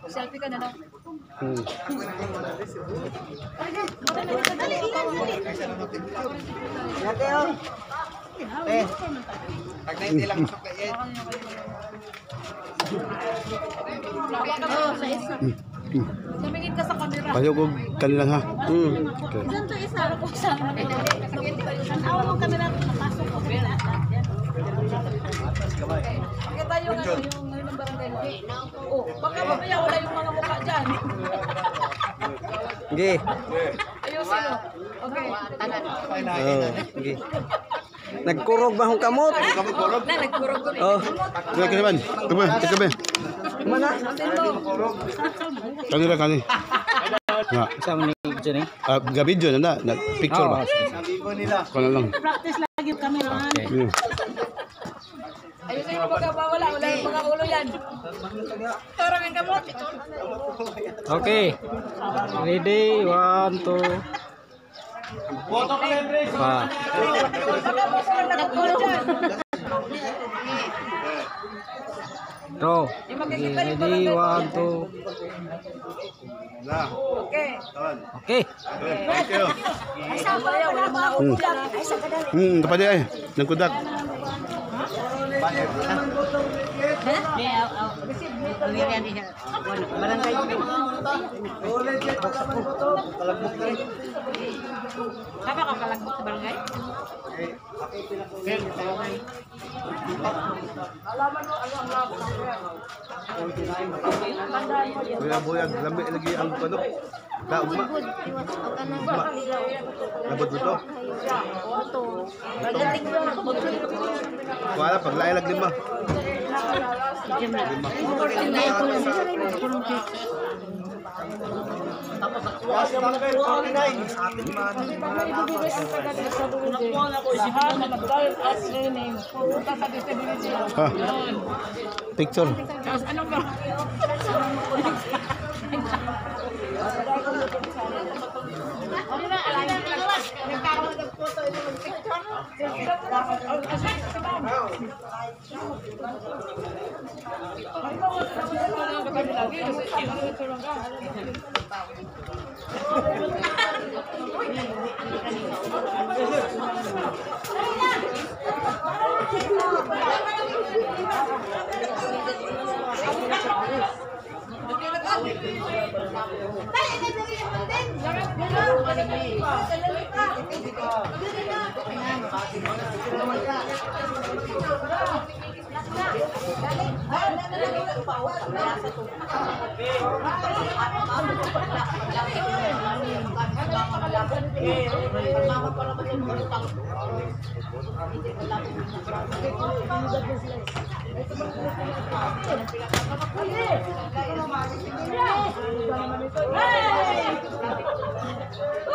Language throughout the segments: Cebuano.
Selfie ka na lang. Dali, dali. Yate oh. Te. Tag 90 lang sukli eh. Oh, sa isa. Tumingin ka sa camera. Payog og kanilang ha. Okay. Diyan to isa. Tanaw mo camera, napasok ko camera. Kita yung ano, yung ano ng barangay mo. Oh, baka mamaya wala yung mga mukha dyan. Sige. Ayusin mo. Okay. Oh, sige. Nagkurog ba hong kamot? Na, nagkurog ko rin. Oh, Kaya kaya ban. Kaya kaya ban. mana? Kanila kani. Nga. Sa ni Johnny? Ah, ga-video na na, picture ba? Kuno lang. Practice lagi yung camera. Yeah. Ayusin mo baka wala. Wala yung mga ulo yan. Parang ang kamot. Okay. Ready? One, two. Pa. Baka mo walang nagkulo dyan. Draw. Yung makikita yung Ready? barangay. One, two. Okay. Okay. Thank you. Ay, sa wala wala mga ulo dyan. Ay, sa kadali. Kapade ay. Nangkudak. Kaka ka kalagbok sa barangay? Buyag, lami lagi ang ano. Ka ugma. Ugma. Labot mo to. Wala paglaay lag lima. Lima. Lahat na mag-diet at training. Pupunta sa disability. Ha. Picture. Tapos anong ba?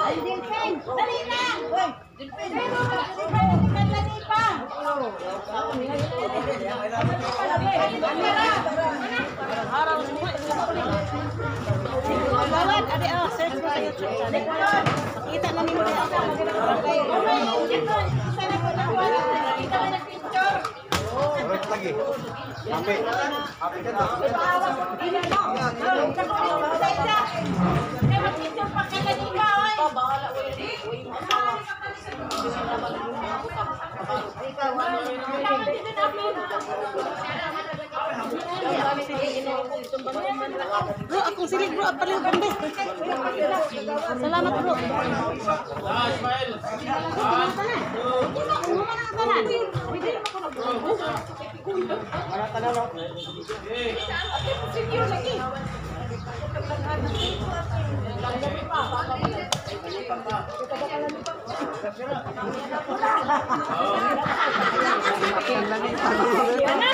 Ay, Delphine! Dali na! Delphine! Dali pa! Bawat, adi, oh, search mo sa YouTube channel. Kita na nimo na. Lagi. Happy. Happy ka na. Bro, akong silig bro, apalin bambe. Salamat bro.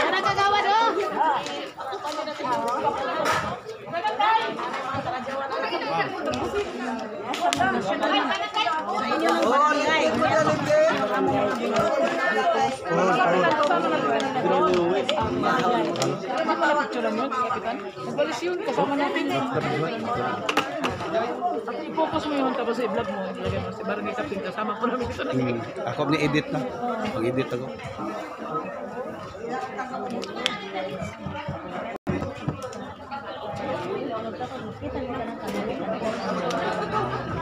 Nakagawa do. Oh, lingkod mo na lingkod. Nagbalis yun, kasama natin. I-focus mo yun tapos i-vlog mo. Ilagay mo si Barangay Captain kasama ko namin ito. Ako ni edit na. Mag-edit ako.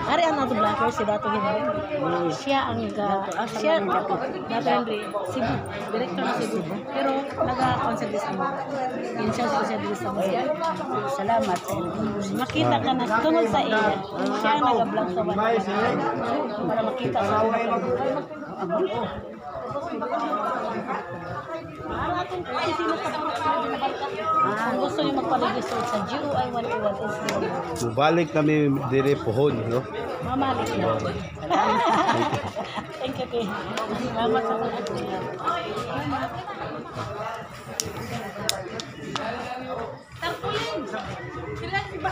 Ari ang ato vlogger si Dato Henry. Siya ang ga siya Dato Henry Cebu, director ng Cebu. Pero naga-concert sa mo. In charge ko siya diri sa mo. Salamat sa inyo. Makita ka na tungod sa iya. Siya ang naga-vlog sa wala. Para makita sa Para atong opisina sa Kung gusto niyo magpa-register sa GOI 101 Institute. Mubalik kami dire pohon, no? Mamalik na. Thank you, Kay. Salamat sa pag. Tarpaulin! Sila si ba?